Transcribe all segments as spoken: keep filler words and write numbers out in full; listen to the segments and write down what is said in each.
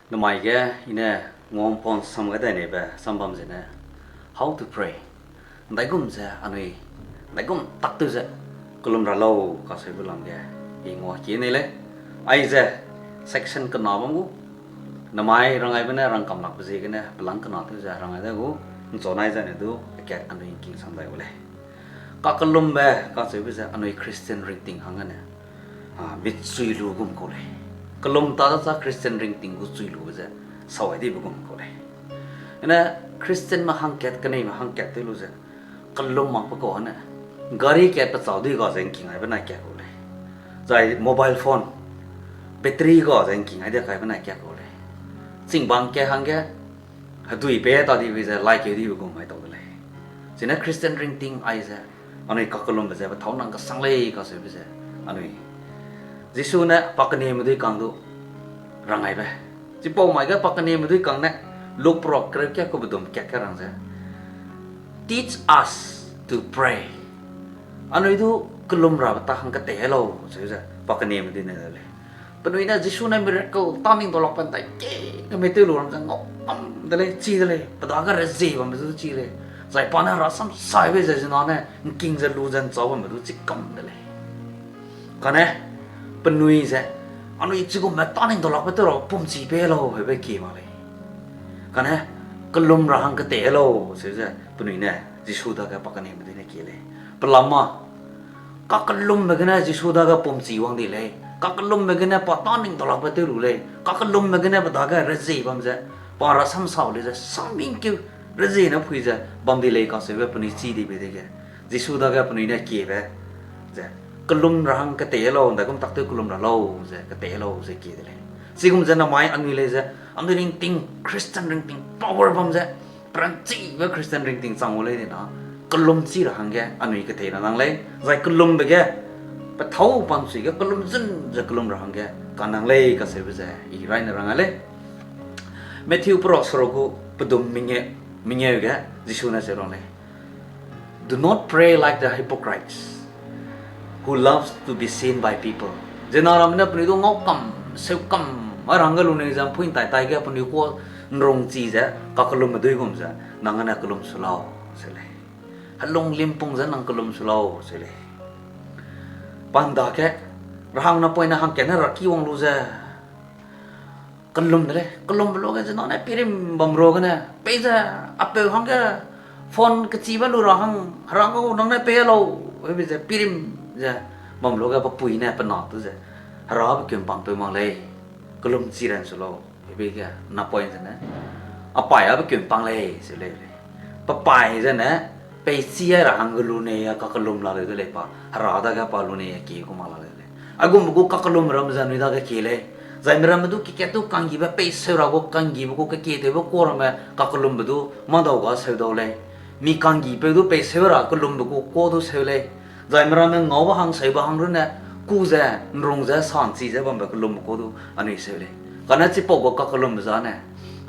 Namai ge i ne nguampon sam gai dai neibe sam bam zene, how to pray. Ndaigum ze anui, ndaigum tak tew ze, kelum ra lau kaseube lam ge, i ngua kie nei lei. Aize, section kena bam gu, namai rangaibe ne rangkam lakbe ziegene, pelang kena tew ze rangai de gu, nchau nai zene du, kat anui ngking sam dai gu lei. Kakellumbe kacheube ze anui Christian ringting hanggene, a, mi chui lu gum kau lei. Kellum ta da cha Christian ringting gu chui lube ze, sawai dibe gum kau lei. Ene Christianme hangkat, keneime hangkat tew lu ze, kellum makbe kau ne, gari kat pechau dui ga ze ngking aibe nai kat kau lei. Zai mobile phone, battery ga ze ngking ai de kaibe nai kat kau lei. Chingbang kat hangge, hedui pe ta dibe ze, lai keu dibe gum mai tau de lei. Chine Christian ringting aize, anui kakellumbe ze, pethâu nang kesang lei kaseube ze, anui Jisu ne pa kenieme dui kang du rangaibe. Chipau mai ge pa kenieme dui kang ne, Luk perua kereu kat kube dum kat ge rang ze, Teach us to pray. Anui du kellum rabe ta hang ketei lau, ze ze, pa kenieme dui ne de lei. Penui ne Jisu ne miracle ta ning dau lakbe ndai ke, kemei tew lu ram ze ngau kam de lei, chi de lei, pe dage rezie bambe du chi lei. Zai pa ne herasam saibe ze zena ne, ngking ze lu ze nchau bambe du chi kam de lei. Kane, penui ze, anui chigumme ta ning dau lakbe tew ra pumchi pe lau, heube kie mak lei. Kane, kellum ra hang ketei lau, ze ze, penui ne, Jisu dage pa kenieme dui ne kie lei. Pelam ma, kakellumbe gene Jisu dage pumchi wang di lei. Kakellumbe gene pa ta ning dau lakbe tew lu lei. Kakellumbe gene pe dage rezie bam ze, pa herasam sau lei ze, samingkeu rezie ne phui ze bam di lei kaseube penui chi dibe dege, Jisu dage penui ne kiebe ze, kellum ra hang ketei lau, ndaigum tak tew kellum ra lau ze, ketei lau ze kie de lei. Chigum ze namai anui lei ze, anui ringting, Christian ringting power bam ze, peranchibe Christian ringting chang gu lei di na, kellum chi ra hangge anui ketei ra nang lei, zai kellumbe ge, pethâu panchui ge kellum zun ze kellum ra hangge, ka nang lei kaseube ze, i rai ne rang a lei. Matthew perua seruk gu pedum mengeu, mengeu ge, Jisu ne se rang lei. Do not pray like the hypocrites who loves to be seen by people. Zena ramme ne penui du ngau kam, seu kam, a ra hangge lu nei ze mpui ntai tai ge penui kua nrung chi ze, kakellumbe dui gum ze, nang ne kellum su lau, se lei. Helung limpung ze nang kellum su lau, se lei. Panda ke, rahang napoine hangkatne ra ki wang lu ze, kellum de lei, kellumbe luage zena ne pirim bam ruagene, peize apeu hangge phone kechibe lu ra hang, Hera gau nang ne pei lau, heube ze pirim ze bam luage pe pui ne pe na tu ze, Herabe keumpampeu mak lei, kellum chi ran su lau, heube ge napoine zene, apai abe keumpang lei, se lei lei. Pe pai zene, peichi ai ra hangge lunei a kakellum la leu de lei pa, Hera dage pa lunei a kie gu mak la leu lei. Aigumbe gu kakellum ramme ze anui dage kie lei. Zai miramme du kikat du kanggibe pei seu ra gu kanggibe gu kekie tewbe kua ramme kakellumbe du mâdau ga seu dau lei. Mi kanggipeu du pei seu ra kellumbe gu kua du seu lei. Zai miramme ngaube hang seube hang runne, ku ze, nrung ze, sanchi ze bambe kellumbe kua du anui seu lei. Kane chipau gu kakellumbe zane,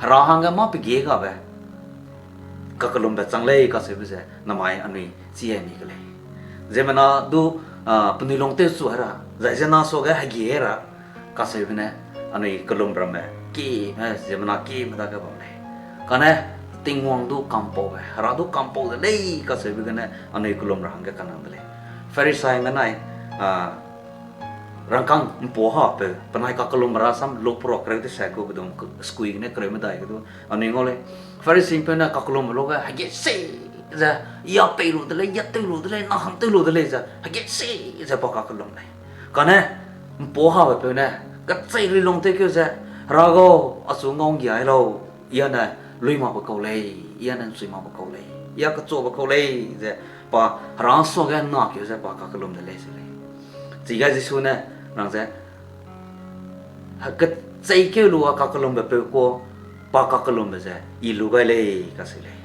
Hera hangge mâ pe gie gabe kakellumbe chang lei kaseube ze namai anui chi ai mi ke lei. Ziemmena du, a, penui lung tewchu ra, zai ziemmena suage hegie ra, kaseube ne, anui kellum ramme, kime, ziemmena kime dage bam lei. Kane, Tingwang du kampaube, Hera du kampau de lei kaseube gene, anui kellum ra hangge kanang de lei. Pharisaime nai, a, rangkâng mpua hapeu, penai kakellumbe rasam Luk perua kereu tese ku bedum skui gene kereu medai ge du, anui ngau lei. Pharisaipeu ne kakellumbe luage, hege se ze, ya pei lu de lei, ya tew lu de lei, na hang tew lu de lei ze, hege se ze pa kakellum lei. Kane, mpua hapeu ne, kechei lui lung tewkeu ze, Hera gau, achu ngau nggia ai lau, ya ne lui makbe kau lei, ya ne nchui makbe kau lei, ya kechuabe kau lei, ze pa Hera suage nakeu ze pa kakellum de lei se lei. Chige Jisu ne rang ze, kecheikeu lu a kakellumbe peu kua, pa kakellumbe ze, i lu gai lei, kaseu lei.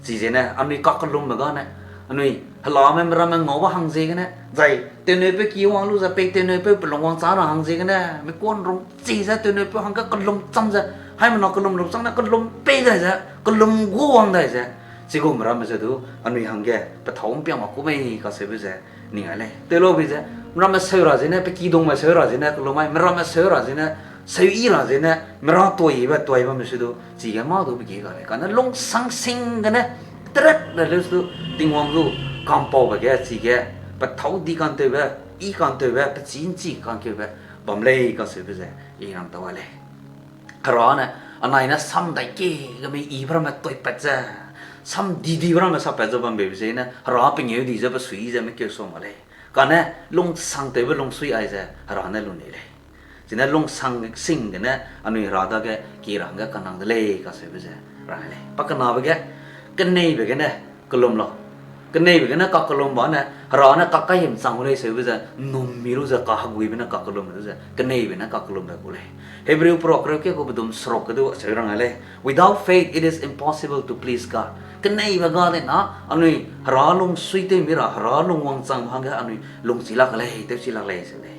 Chizene, anui kakellumbe gane, anui helame miramme ngaube hang ziegene, zai tewneupeu ki wang lu ze pei tewneupeu pelung wangchâ ra hang ziegene, mi kuanrung chi ze tewneupeu hangge kellum cham ze, haimena kellum lu chang ne kellum pei dai ze, kellum gu wang dai ze, chigum ramme ze du, anui hangge, pethâu mpiang mak ku mei kaseube ze, ning ai lei. Tewlaube ze, miramme seu ra zene, pe kidungme seu ra zene, kellum ai, miramme seu ra zene, Seu yi ra zene, mera tuaibe, tuai bamme su du, chige mâ du be gie ga lei. Kane lungsang sing gene, teret le leu su du, Tingwang du, kampaube ge, chige, pethâu di kantewbe, i kantewbe, pechî ’nchi kankeube, bam lei kaseube ze, i rang tau a lei. Hera ne, anai ne sam dai kie gemi i be ramme tuipat ze, sam di di be ramme sappat ze bambe be ziegene, Hera pengeu di ze pe sui ze mekeu sa ma lei. Kane lungsangtewbe lungsui aize Hera ne lu nei lei. Chine lungsang sing gene anui Hera dage ki ra hangge kanang de lei kaseube ze rang lei. Pa kenabe ge, keneibe gene kelum lau. Keneibe gene kakellum ba ne, Hera ne kakaihimchang gu lei seube ze, ’nnum mi lu ze kaheguibe ne kakellum lu ze, keneibe ne kakellumbe gu lei. Hebrew peruak kereu ke gu pedum seruk ge du acheu rang lei. Without faith, it is impossible to please God. Keneibe ga dei na, anui Hera lungsui tew mi ra, Hera lung wangchang hangge anui lungchi lak lei, tewchi lak lei se lei.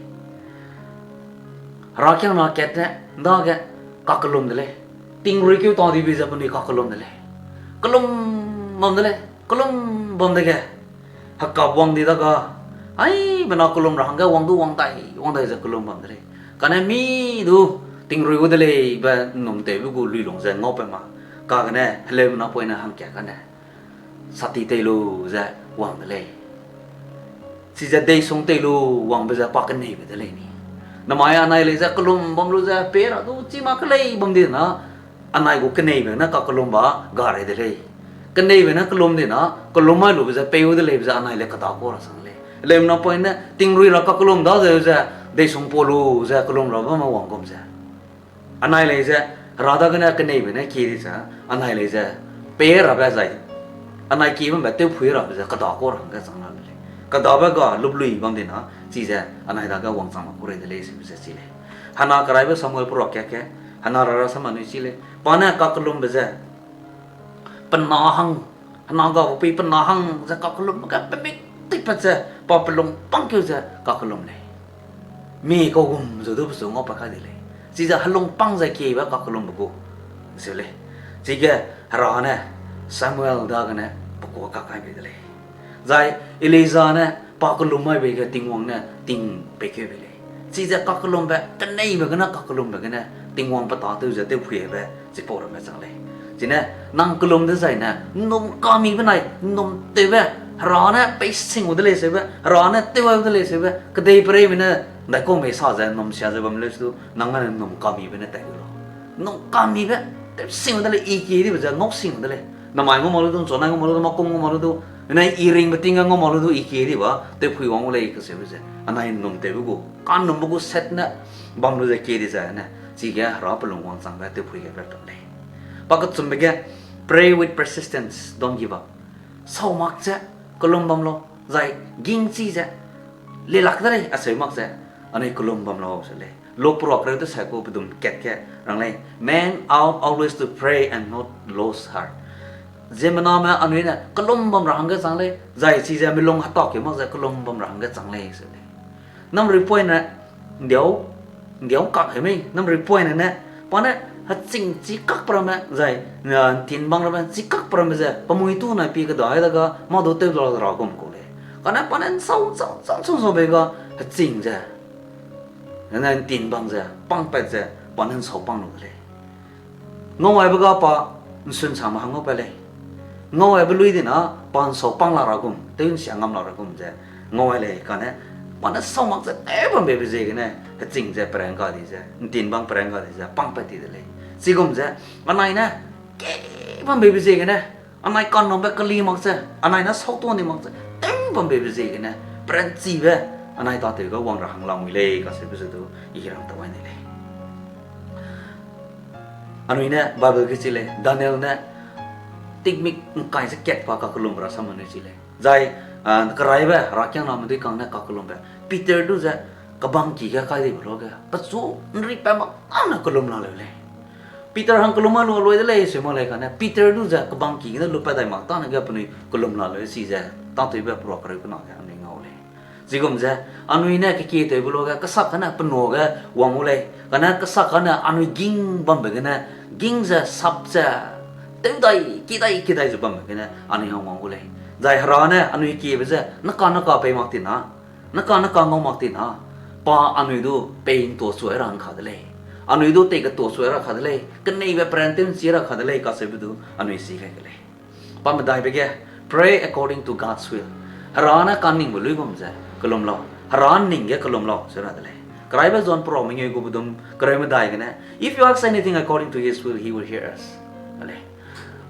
Herakiangna kat ne, ’ndage, kakellum de lei. Tingrui keu ta dibe ze penui kakellum de lei. Kellum bam de lei, kellum bam dege. Hekap wang di daga, aibe na kellum ra hangge wang du wang dai, wang dai ze kellum bam de lei. Kane mi du, tingrui gu de lei be ’nnum tewbe gu luilung ze ngaupat ma. Kagene, heleume napoine hangkat kane sati tei lu ze wang de lei. Chize deisung tei lu wangbe ze pa keneibe de lei ni. Namai anai lei ze kellum bam lu ze pei ra du chi mak kelei bam di na, anai gu keneibe ne kakellum ba ga rei de lei. Keneibe ne kellum di na, kellum mai lube ze pei gu de leibe ze anai lei keda kau ra sang lei. Heleume napoine tingrui ra kakellum da ze ze, deisung pau lu ze kellum ra bamme wang gum ze anai lei ze, Hera dagene keneibe ne kie di ze, anai lei ze, pei rabe zai, anai kie bambe tewphui rabe ze keda kau ra hangge chang la de lei. Kedabe ga lup lui bam di na, chize anai dage wangchang mak ku rei de lei seube ze chi lei. Hana keraibe Samuel peruak kat ge, Hana ra rasam anui chi lei. Pa ne kakellumbe ze, pe na hang, Hana ga gu pei pe na hang ze kakellumbe ge pemik teipat ze, pa pe lung pangkeu ze kakellum lei. Mi kau gum zu du pechu ngaupat kai de lei. Chize helung pang ze kiebe kakellumbe gu seu lei. Chige Hera ne Samuel dagene pe kuâ kak kai bei de lei. Zai Elija ne pa kellum mai bei ge Tingwang ne ting peikeu bei lei. Chize kakellumbe, keneibe gene kakellumbe gene, Tingwang pe tâtew ze tewphuibe chipau ramme chang lei. Chine, nang kellum dezaine, ’nnum kamibe nai, ’nnum tewbe, Hera ne pei sing gu de lei seube, Hera ne tew ai gu de lei seube, kedeipereime ne, ’ndaikau mei sa ze ’nnum sia ze bam leu su du, nang ne ’nnum kamibe ne tat gu lau. ’Nnum kamibe, tew sing gu de lei, i kie dibe ze ngau sing gu de lei. Namai ngau mak lu du, ’nchunai ngau mak lu du, makum ngau mak lu du, nai i ringbe ting ge ngau mak lu du, i kie diba, tewphui wang gu lei kaseube ze. Anai ’nnum tewbe gu, ka'nnumbe gu set ne, bam lu ze kie di ze ne, chige Hera pe lung wangchangbe tewphui ge pat lei. Pa kechumbe ge, pray with persistence, don't give up. Sau mak ze, kellum bam lau, zai gingchi ze, lelak de lei, acheu mak ze, anui kellum bam lau se lei. Luke peruak kereu de sai ku pedum kat ge rang lei, men ought always to pray and not lose heart. Ziemmename anui ne kellum bam ra hangge chang lei, zai chize milung hetak keu mak ze kellum bam ra hangge chang lei se lei. Namrui poine, ’ndiau, ’ndiau kak he mei, namrui poine ne, pa ne, heching chikakpe ramme, zai, ’ntin bang ramme, chikakpe ramme ze, pe mui tu nai pie kedai dage, mâ du tew la ra gum kau lei. Kane pa ne ’nsau, ’nsau, ’nsau, ’nsau, ’nsau bei ga, heching ze, ne ’ntin bang ze, pangpat ze, pa ne ’nsau pang lu de lei. Ngau aibe ga pa ’nsun sangme hang ngau pat lei. Ngau aibe lui di na, pa ’nsau pang la ra gum, tew ’nsia ngam la ra gum ze, ngau ai lei kane, pa ne sau mak ze tew bambe be ziegene, heching ze pereng ga di ze, ’ntin bang pereng ga di ze, pangpat ti de lei. Chigum ze, anai ne, ke bambe be ziegene, anai ka'nnumbe keli mak ze, anai ne sautuâ ni mak ze, tew bambe be ziegene, peranchibe, anai tâtew ga wang ra hang lamui lei, kaseube ze du, i rang tau ai ni lei. Anui ne Bible ge chi lei, Daniel ne tikmik ’ngkai ze kat pa kakellum rasam anui chi lei. Zai, a, keraibe, herakiangname dui kang ne kakellumbe. Peter du ze, kebangki ge kai dibe luage, pechu ’nri pat mak tâne kellum la leu lei. Peter hang kellum a lu lui de lei, seu mak lei kane, Peter du ze, kebangki gene lupat dai mak tâne ge penui kellum la leu si ze, tâtewbe peruak kereu kena ge anui ngau lei. Chigum ze, anui ne kekietewbe luage, kesak kane penua ge wang gu lei, kane kesak kane anui ging bambe gene, ging ze sap ze, tew dai, ki dai, ki dai ze bambe gene, anui hang wang gu lei. Zai Hera ne anui kiebe ze, neka neka pei mak ti na, neka neka ngau mak ti na, pa anui du pei ’ntua chuai ra hangka de lei. Anui du tei ketuâ sui ra ka de lei, keneibe peren tew ’nchi ra ka de lei kacheube du anui si gai ke lei. Pa medaibe ge, pray according to God's will. Hera ne kaningbe luigum ze kelum lau, Hera ’nning ge kelum lau, seu ra de lei. Keraibe John perau mengeu gu bedum kereu medai gene, If you ask anything according to his will, he will hear us. A lei.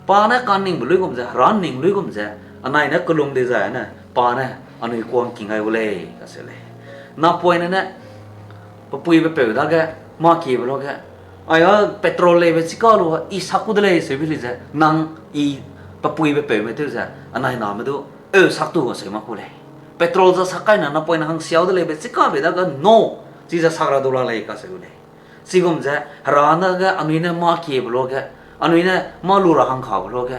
Pa ne kaningbe luigum ze, Hera ’nning luigum ze, anai ne kelum dizai ne, pa ne anui kuâ ’ngking gai gu lei, kacheu lei. Napoine ne, pe puibe peu dage, mâ kiebe luage, ai a petrol leibe chika lu, i sak ku de lei, seube li ze, nang i pe puibe peume tew ze, anai name du, eu sak tu, kacheu mak ku lei. Petrol ze sak kai na, napoine hangsiau de leibe chika bei dage, no, chize sak ra du la lei, kacheu lei. Chigum ze, Hera dage anui ne mâ kiebe luage, anui ne mâ lu ra hangkabe luage,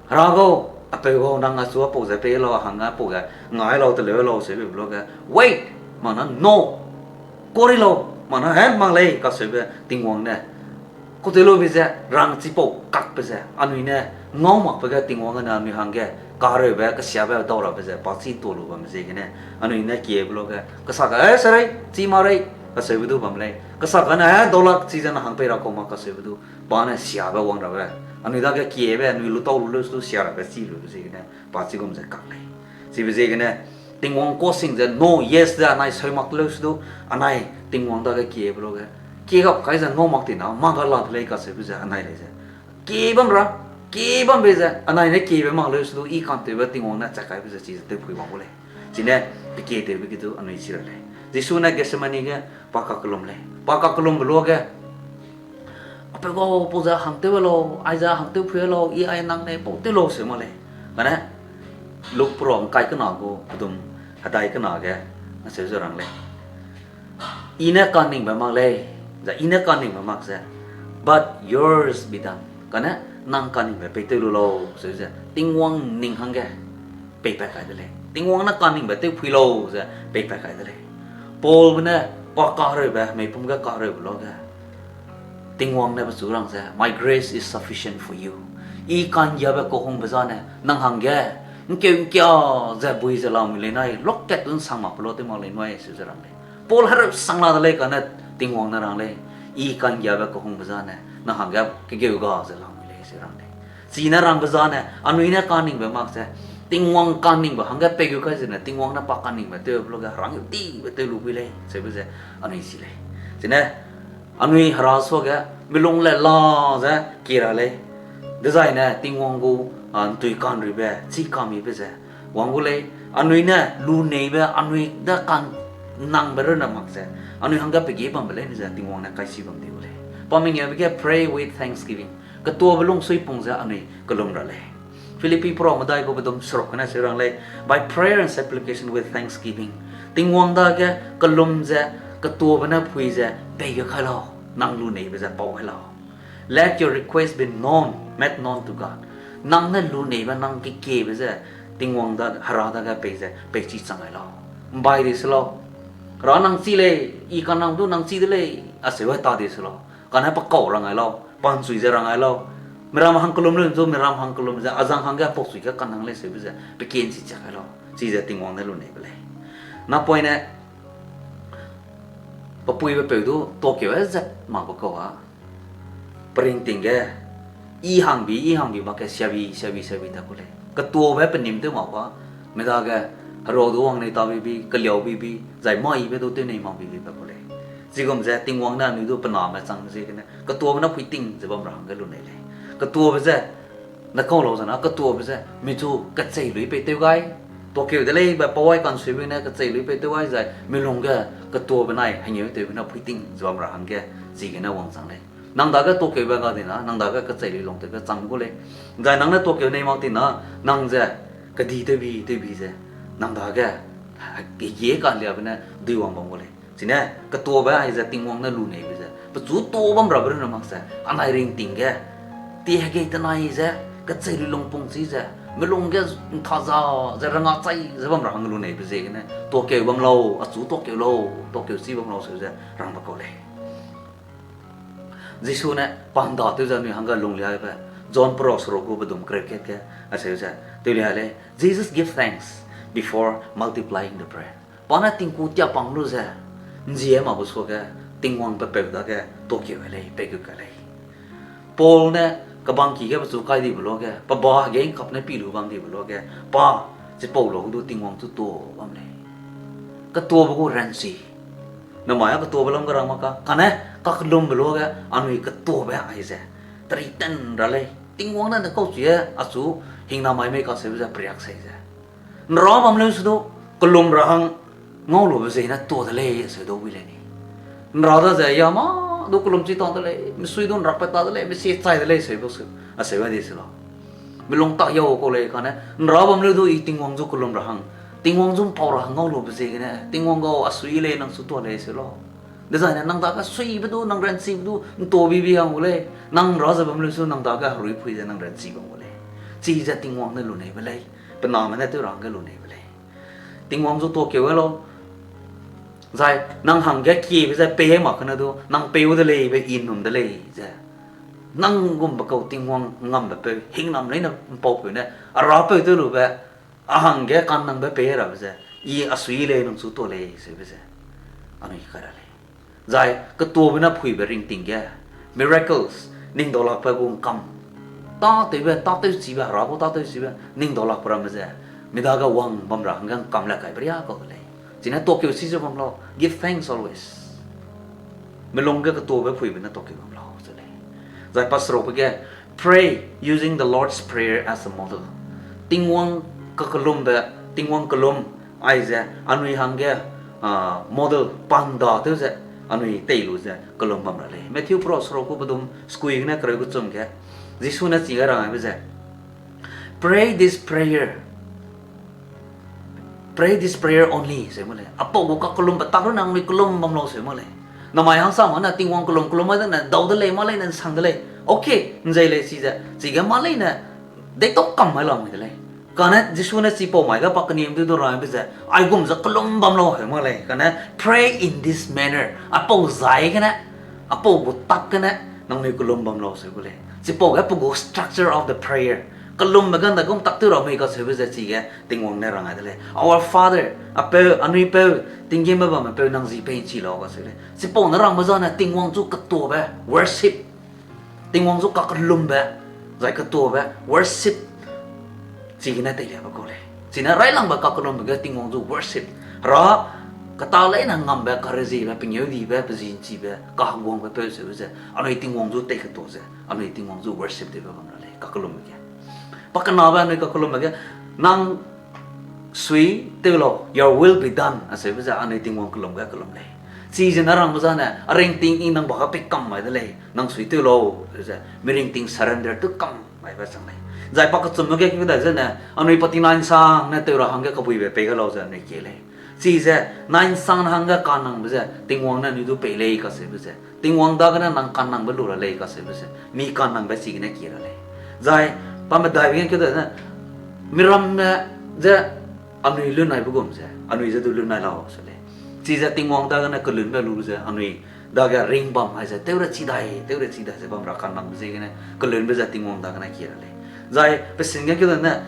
Hera gau, apeu gau, nang achu apau ze pei lau, a hangge apau ge ngai lau, teleu lau, seube luage, wait, mak na no, kori lau, mak na he, mak lei, kacheube Tingwang ne. Kutei lube ze, rang chipau kakbe ze, anui ne ngau makbe ge Tingwang ne anui hangge, kareube, kesiabe, dau rabe ze, pa chi ’ntua lu bamme ziegene, anui ne kiebe luage, kesa ka, eh, serei, chi ma rei, kacheube du bam lei. Kesa ka ne, eh, daulak chize na hang pei ra kau mak kacheube du, pa ne siabe wang rabe. Anui dage kiebe, anui lu tau lu leu su du sia rabe chi lube ziegene, pa chigum ze kak lei. Chibe ziegene, Tingwang kuâ sing ze, no, yes ze, anai seu mak leu su du, anai Tingwang dage kiebe luage, kie gap kai ze ngau mak ti na, mâ ga la de lei kacheube ze, anai lei ze. Kie bam ra, kie bam bei ze, anai ne kiebe mak leu su du, i kantewbe Tingwang ne chak kaibe ze chize tewpui bam gu lei. Chine, pe kie tewbe ge du anui chi ra lei. Jisu ne Gethsemane ge, pa kakellum lei. Pa kakellumbe luage, apeu gau, pau ze hang tew lau, aize hang tew pui lau, i ai nang ne pau tew lau seu mak lei. Kane, Luk perau ’ngkai kena gu, pedum hedai kena ge, acheu ze rang lei. I ne kaningbe mak lei, ze i ne kaningbe mak ze, but yours be done. Kane, nang kaningbe pei tew lu lau, seu ze, Tingwang ning hangge peipat kai de lei. Tingwang ne kaningbe tewpui lau ze peipat kai de lei. Paulbe ne pa kahereube, meipum ge kahereube luage, Tingwang ne pechu rang ze, My grace is sufficient for you. I ka'nggiabe kehungbe zane nang hangge ’ngkeu ’ngkia ze bui ze lamui lei nai, luakat du ’nsang makbe lua tew mak lei nui, seu ze rang lei. Paul hereu sang la de lei kane, Tingwang ne rang lei, I ka'nggiabe kehungbe zane nang hangge kegeu ga ze lamui lei, seu rang lei. Chine rangbe zane, anui ne kaningbe mak ze, Tingwang kaningbe hangge pei gu kai zene, Tingwang ne pa kaningbe tewbe luage, herang dibe tew lu bui lei, seube ze anui chi lei. Chine, anui hera suage, milung le la ze kie ra lei. Dezaine Tingwang gu, a, ’ntui ka'nruibe, chî ka'mmibe ze wang gu lei, anui ne luneibe, anui da ka'nnangbe runne mak ze, anui hangge pege bambe leine ze Tingwang ne kaichi bam di gu lei. Pa mengeube ge pray with thanksgiving. Ketuabe lungsuipung ze anui kellum ra lei. Philippi perau medai gu bedum seruk gene seu rang lei, By prayer and supplication with thanksgiving. Tingwang dage kellum ze, ketuabe ne pui ze, pei ge kai lau, nang luneibe ze pau gai lau. Let your request be known, made known to God. Nang ne luneibe, nang kekiebe ze, Tingwang da, hera dage pei ze, peichi chang gai lau. ’Mbai di se lau. Hera nang chi lei, I kanang du nang chi de lei, aseu ta di se lau. Kane pe kau rang gai lau, pa ’nchui ze rang gai lau. Miram hang kellum leu zu, miram hang kellum ze, azang hangge pau chui ge kanang lei seube ze, pe kie ’nchi chak gai lau. Chize Tingwang ne luneibe lei. Napoine, pe puibe peu du tuakeu e zat makbe kau a, peringting ge, i hangbi, i hangbi mak ge siabi, siabi, siabi ta ku lei. Ketuabe pe nîm tew mak ba, midage, herua du wang nei ta bibi, keliau bibi, zai mâ yibe du tew nei mak bibi pa ku lei. Chigum ze Tingwang ne anui du pe name chang ziegene, ketuabe ne phuiting ze bam ra hangge lunei lei. Ketuabe ze, ne kau lau zena, ketuabe ze, michu kecheiluî pei tew gai, tuakeu de leibe pawai kansuibe ne kecheiluî pei tew gai zai, milung ge ketuabe nai hengeu tewbe ne phuiting ze bam ra hangge, chigene wangchang lei. Nang dage tuakeube ga di na, nang dage kecheiluî lungtewbe chang gu lei. Zai nang ne tuakeu nei mak ti na, nang ze kedi tewbi tewbi ze, nang dage, kegie kaliabe ne duiwang bam gu lei. Chine, ketuabe aize Tingwang ne luneibe ze, pechu tuâ bam rabe runne mak ze, anai ringting ge, ti hegei tenai ze, kecheiluî lungpung chi ze, melung ge ’ntha za ze, ranga chai ze bam ra hang luneibe ziegene, tuakeu bam lau, achu tuakeu lau, tuakeu chi bam lau seu ze, rangbe kau lei. Jisu ne pa ’nda tew ze anui hangge lungliaibe, John perau seruk gu bedum kereu kat ge, acheu ze, tewlia lei, Jesus give thanks before multiplying the bread. Pa ne tingku tiapang lu ze, ’nzie mak bu suage, Tingwang pe peu dage tuâkeu gai lei, peigut kai lei. Paul ne kebangki ge pechu kai dibe luage, pe ba hege ngkap ne pi lu bam dibe luage, pa, chipau luage du Tingwang chu tuâ bam lei. Ketuabe gu ranchi. Namai a ketuabe lam ge rang mak ka, kane kakellumbe luage anui ketuabe aize, teri ten ra lei. Tingwang ne ne kau chu e, achu hingnamai mei kaseube ze periak sei ze. Nra bam leu se du, kellum ra hang ngau lube ziegene tuâ de lei aseu du wi lei ni. Nra daze ya mâ du kellum chi ta de lei, misui du nrakpat ta de lei, misi chai de lei aseu, aseu a di se lau. Milung tak yau kau lei kane, nra bam leu du I Tingwang zu kellum ra hang, Tingwang zu mpau ra hang ngau lube ziegene, Tingwang gau, a sui lei, nang su tuâ lei seu lau. Dezaine nang dage suibe du, nang ranchibe du ntuâ bibi hang gu lei, nang nra ze bam leu su nang dage herui pui ze nang ranchi bam gu lei. Chize Tingwang ne luneibe lei, pe name ne tew ra hangge luneibe lei. Tingwang zu tuâkeu gai lau. Zai nang hangge kiebe ze pei mak kane du, nang peu de leibe I nnum de lei ze. Nang gumbe kau Tingwang ngambe peu, hingnam leine mpaupeu ne, a rapeu tew lube, a hangge kannangbe pei rabe ze, I a sui lei nang su tuâ lei seube ze, anui kai ra lei. Zai ketuabe ne phuibe ringting ge, miracles, ning daulakbe gu ngkam, tâtewbe, tâtewchibe, Hera gu tâtewchibe ning daulakbe ramme ze, mi dage wang bam ra hangge ngkam le kaibe riâ kau de lei. Chine tuâkeu si ze bam lau, give thanks always. Milung ge ketuabe phuibe ne tuâkeu bam lau ze lei. Zai pa serukbe ge, pray using the Lord's Prayer as a model. Tingwang kakellumbe, Tingwang kellum aize anui hangge, model panda tew ze, anui tei lu ze kellum bam ra lei. Matthew pera seruk gu pedum sekui gene kereu kechum ge, Jisu ne chige rang aibe ze, Pray this prayer. Pray this prayer only, seu mak lei. Apau gu kakellumbe tak runne nangnui kellum bam lau seu mak lei. Namai hangsame ne Tingwang kellum kellum mai dene dau de lei, mâ leine nsang de lei. Okay, nzei lei chize, chige mâ leine deitau kam mai lamui de lei. Kane Jisu ne chipau mai ge pa keniam du du raibe ze, aigum ze kellum bam lau heu mak lei. Kane pray in this manner. Apau zai gene, apau gu tak gene, nangnui kellum bam lau seu gu lei. Chipau ge pe gu structure of the prayer. Kellumbe ge ndaigum tak tew ra mei kaseube ze chige Tingwang ne rang ai de lei. Our Father, apeu, anui peu, tinggîmme bamme peu, nang zi peichi lau kaseu lei. Chipau ne rangbe zane Tingwang zu ketuabe, worship. Tingwang zu kakellumbe, zai ketuabe, worship. Chigene teiliabe kau lei. Chine railangbe kakellumbe ge Tingwang zu worship. Hera keta leine ngambe, kareziebe, pengêudibe, pe zi nchibe, kaheguangbe peu seube ze, anui Tingwang zu tei ketuâ ze, anui Tingwang zu worship tewbe bam ra lei, kakellumbe ge. Pakenabe anui kakellumbe ge, nang sui tew lau, your will be done, aseube ze anui Tingwang kellum ge kellum lei. Chize ne rangbe zane, a ringting I nang ba ga pei kam mai de lei, nang sui tew lau, ze, mi ringting surrender tew kam maibe chang lei. Zai pa kechumbe ge keu dai zene, anui pa tingna nsangne tew ra hangge kebuibe pei ga lau ze anui kie lei. Chize, nai nsang hangge kannangbe ze, Tingwang ne anui du pei lei kaseube ze, Tingwang dagene nang kannangbe lu ra lei kaseube ze, mi kannangbe chigene kie ra lei. Zai, pa medaibe ge keu dai zene, miramme ze anui lunnaibe gum ze, anui ze du lunnai lau se lei. Chize Tingwang dagene kelunbe lu ze, anui dage ring bam ai ze, tew ra chi dai, tew ra chi dai ze bam ra kannangbe ziegene, kelunbe ze Tingwang dagene kie ra lei. Zai, pesin ge keu dane,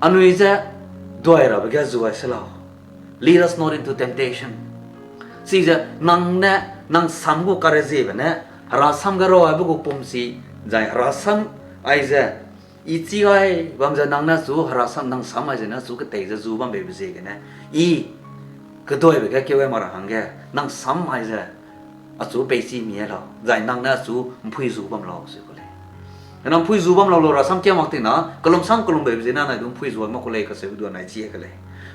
anui ze duai rabe ge zuai se lau. Lead us not into temptation. Chize nang ne, nang sam gu kareziebe ne, herasam ge rau aibe gu pumsi, zai herasam aize, I chi gai bam ze nang ne chu herasam, nang sam aize ne chu ketei ze zu bam beibe ziegene, I keduaibe ge keu gai mak ra hangge, nang sam aize, achu peichi mi lau, zai nang ne achu mpui zu bam lau se ku lei. Nang mpui zu bam lau lau herasam kia mak tina, kellum sang kellum beibe ziegene anai du mpui zu mak ku lei kaseube du anai chi ke lei.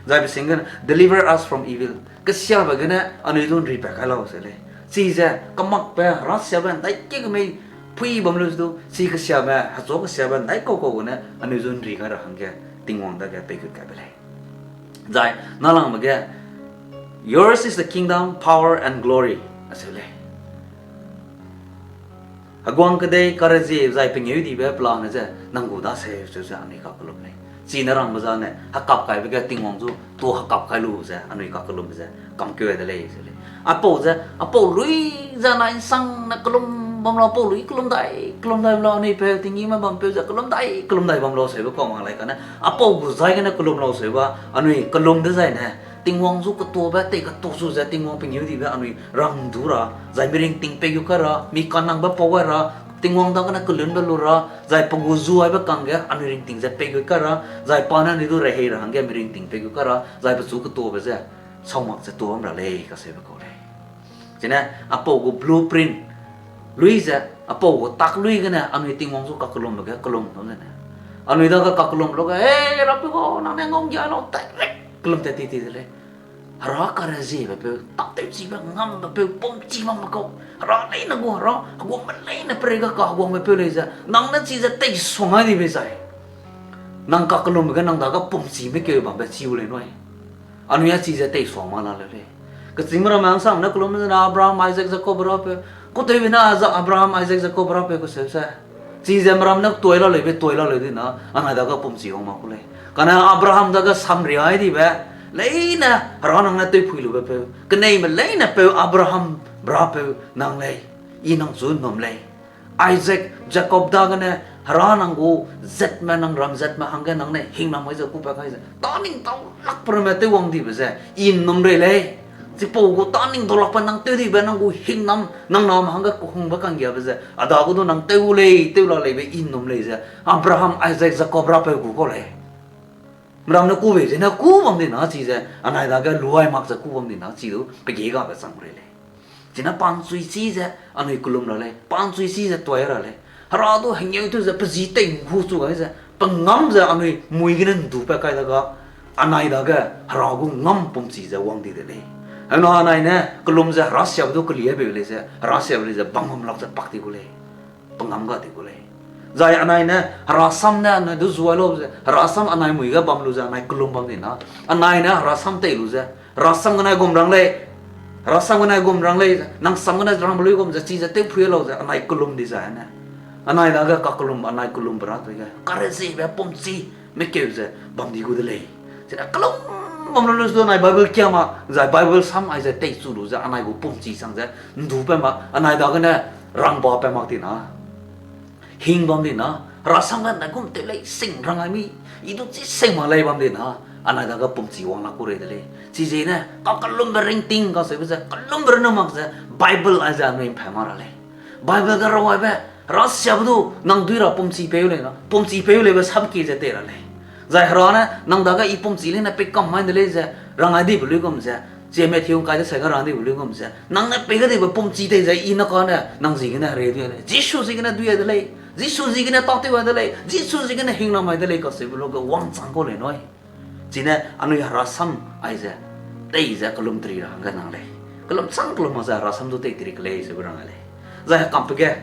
Zai pesin gene, deliver us from evil. Kesiabe gene anui du nripat kai lau se lei. Chize, kemakbe, herasiabe, ndaike kemei, pui bam lu du, chi kesiabe, hechu kesiabe, ndaikau kau gene anui du nri gai ra hangge, Tingwang dage peigut kaibe lei. Zai, nalangbe ge, Yours is the kingdom, power and glory, aseu lei. Heguang kedei karezie zai pengêudibe pelane ze nang gu daseu seu ze anui kakellum lei. Chine rangbe zane, hekap kaibe ge Tingwang zu tu hekap kai lu ze anui kakellumbe ze kamkeu de lei seu lei. Aipau ze, aipau lui ze nai nsangne kellum bam lau, aipau lui kellum dai, kellum dai bam lau, anui peu tinggîme bampeu ze kellum dai, kellum dai bam lau seube kau mak lei kane, aipau gu zai gene kellum lau seube, anui kellum dezaine, Tingwang zu ketuabe, tei ketuachu ze Tingwang pengêudibe anui rang du ra, zai miringting pei gu kai ra, mi kanangbe pau gai ra, Tingwang dagene kelunbe lu ra, zai pe gu zuaibe kangge anui ringting ze pei gu kai ra, zai pa ne anui du rehei ra hangge miringting pei gu kai ra, zai pechu ketuabe ze sau mak ze tuam ra lei kaseube kau lei. Chine, apau gu blueprint lui ze, apau gu tak lui gene anui Tingwang zu kakellumbe ge kellum tau zene, anui dage kakellum lu ge, Ei, Rapeu gau, nang ne ngau nggia lau, direct kellum tat ti ti de lei. Hera kareziebe peu, tâtewchibe ngambe peu, pumchi makme kau, Hera leine gu Hera, heguangme leine perei ga kaheguangbe peu lei ze, nang ne chize tei suang ai dibe zai, nang kakellumbe ge nang dage pumchime keu bambe chi u lei nui. Anui a chize tei suang ma la leu lei. Kechîngme ramme hangsame ne kellum zene Abraham, Isaac, Jacob Rapeu, kutewbe ne za Abraham, Isaac, Jacob Rapeu keseu se. Chize meram ne tuai la leube, tuai la leu di na, anai dage pumchi wang ma ku lei. Kane Abraham dage samria ai dibe, leine Hera nang ne tewphui lube peu, keneime leine peu Abraham Rapeu nang lei, I nang chu nnum lei. Isaac, Jacob dagene Hera nang gu zatme, nang ram zatme hangge nang ne hingnam gai ze kupat kai ze, tâ ning daulakbe ramme tew wang dibe ze I nnum rei lei. Chipau gu tâ ning daulakbe nang tew dibe nang gu hingnam, nang name hangge kehungbe ka'nggiabe ze a dage du nang tew gu lei, tew la leibe I nnum lei ze Abraham, Isaac, Jacob Rapeu gu kau lei. Meram ne kube zene ku bam di na chize, anai dage luai mak ze ku bam di na chi du pe ge gabe chang rei lei. Chine pa ’nchui chi ze anui kellum ra lei, pa ’nchui chi ze tuai ra lei. Hera du hengeu tew ze pe zi tei ’nggu chu gai ze, pe ngam ze anui mui gene ’ndupat kai dega, anai dage Hera gu ngam pumchi ze wang di de lei. Heuna anai ne kellum ze Hera siabe du keliabe lei ze, Hera siabe lei ze bam bam lak ze pak di gu lei. Pe ngam ga di gu lei. Zai anai ne Hera sam ne anai du zuai lau ze, Hera sam anai mui ge bam lu ze anai kellum bam di na, anai ne Hera sam tei lu ze, Hera sam gene gum rang lei, Hera sam gene gum rang lei, nang sam gene rangbe luigum ze chize tewphui lau ze anai kellum di zai ne, anai dage kakellum, anai kellumbe ra tui ge kareziebe pumchi mekeu ze bam di gu de lei. Chine kellum bam lu lu su anai Bible kia ma, zai Bible sam aize teichu lu ze anai gu pumchi chang ze ’ndupat ma, anai dagene rangbapat mak di na, hing bam di na, Hera sam ge ’ndaigum tew lei sing rang ai mi, I du chi sing mak lei bam di na, anai dage pumchi wang la ku rei de lei. Chizene kakellumbe ringting kaseube ze kellumbe runne mak ze Bible aize anui ’mpha ma ra lei. Bible ge rau aibe, Hera siabe du nang dui ra pumchi peu lei na, pumchi peu leibe samkie ze tei ra lei. Zai Hera ne nang dage I pumchi leine pei kam mai de lei ze rang ai dibe luigum ze, chi Matthew ’ngkai de se ge rang dibe luigum ze, nang ne pei ga dibe pumchi tei ze I ne kane nang ziegene herei dui de lei, Jisu ziegene dui de lei, Jisu ziegene tâtew de lei, Jisu ziegene hingnam mai de lei kaseube lu ge wangchang kau lei nui. Chine anui Hera sam aize tei ze kellum teri ra hangge nang lei. Kellum chang kellum mak ze Hera sam du tei teri ke lei seube rang ai lei. Zai hekampe ge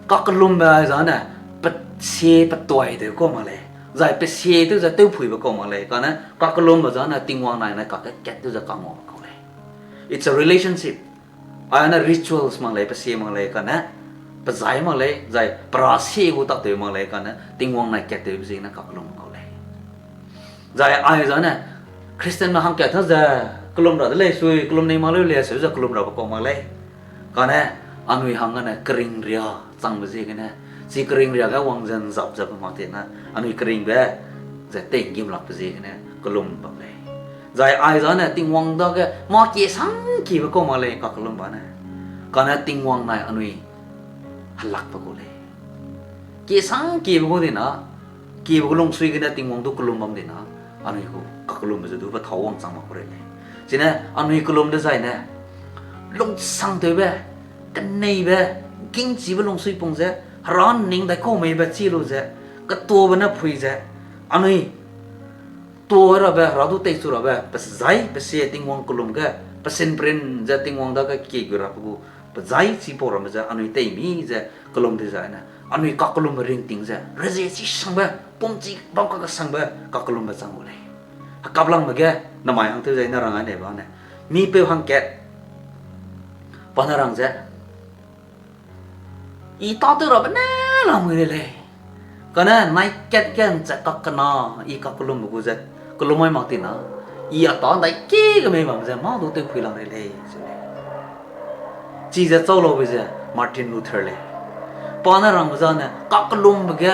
kakellumbe aizane pesie petuai tew kau mak lei. Zai pesie tew ze tewphuibe kau mak lei. Kane kakellumbe zane Tingwang nai ne kak ke kat tew ze kangngaume kau lei. It's a relationship. Aine rituals mak lei, pesie mak lei, kane pezai mak lei, zai perasie gu tak tew mak lei, kane Tingwang nai kat tewbe ziegene kakellumbe kau lei. Zai aizane Christianme hangkat ta ze kellum ra de lei sui, kellum nei mak leu lei seu ze kellum rabe kau mak lei. Kane anui hanggene keringria changbe ziegene, chi keringria ge wang ze ’nzap ze be mak tene, anui keringbe ze tei'nggim lakbe ziegene kellum bam lei. Zai aizane Tingwang dage mâ kiesangkiebe kau mak lei kakellum bane. Kane Tingwang nai anui helakbe gu lei. Kiesangkiebe gu di na, kiebe gu lungsui gene Tingwang du kellum bam di na, anui gu kakellumbe ze du pe thâu wangchang mak ku rei lei. Chine anui kellum dezaine lungsangtewbe, keneibe, gingchibe lungsui pung ze, Hera ’nning dai kau meibe chi lu ze, ketuabe ne phui ze, anui tuâ rabe, Hera du teichu rabe, pezai, pesie Tingwang kellum ge, pesin perin ze Tingwang dage kie gu rabe gu, pezai chipau ramme ze anui tei mi ze kellum dezaine, anui kakellumbe ringting ze rezie chi sangbe, pumchi bam kakesangbe kakellumbe chang gu lei. Hekaplangbe ge namai hangtew ze ne rang ai nei bane, mipeu hangkat pa ne rang ze, I tâtew rabe ne lamui rei lei. Kane nai kat ge ’nchat kak kena, I kakellumbe gu ze kellum mai mak ti na, I a tâ ’ndai ki ge mei bam ze mâ du tewphui lang rei lei, ze lei. Chize chau laube ze Martin Luther lei. Pa ne rangbe zane kakellumbe ge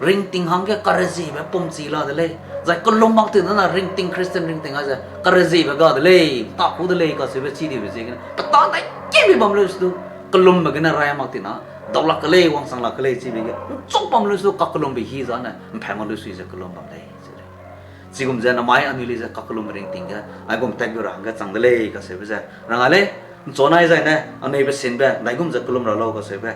Ringting hangge kareziebe pumchi la de lei. Zai kelum mak ti na na ringting Christian ringting aize kareziebe ga de lei, ta ku de lei kacheube chi dibe ziegene. Pe tâ dai kemi bam leu su du, kelumbe gene rai mak ti na, dau lak ke lei, wangchang lak ke lei chibe ge. Nchuk bam leu su du, kakelumbe hi zane, mpha mak leu sui ze kelum bam lei, chi lei. Chigum ze namai anui lei ze kakelum ringting ge, aigum tat gu ra hangge chang de lei kacheube ze. Rang a lei, nchunai zai ne, anui pesinbe, ndaigum ze kelum ra lau kacheube.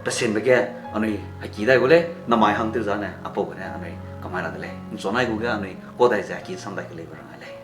Pesinbe ge, anui heki dai gu lei, namai hang tew zane, apau gene anui kamai ra de lei. Nchunai gu ge anui, ka dai ze heki sam dai ke leibe rang a lei.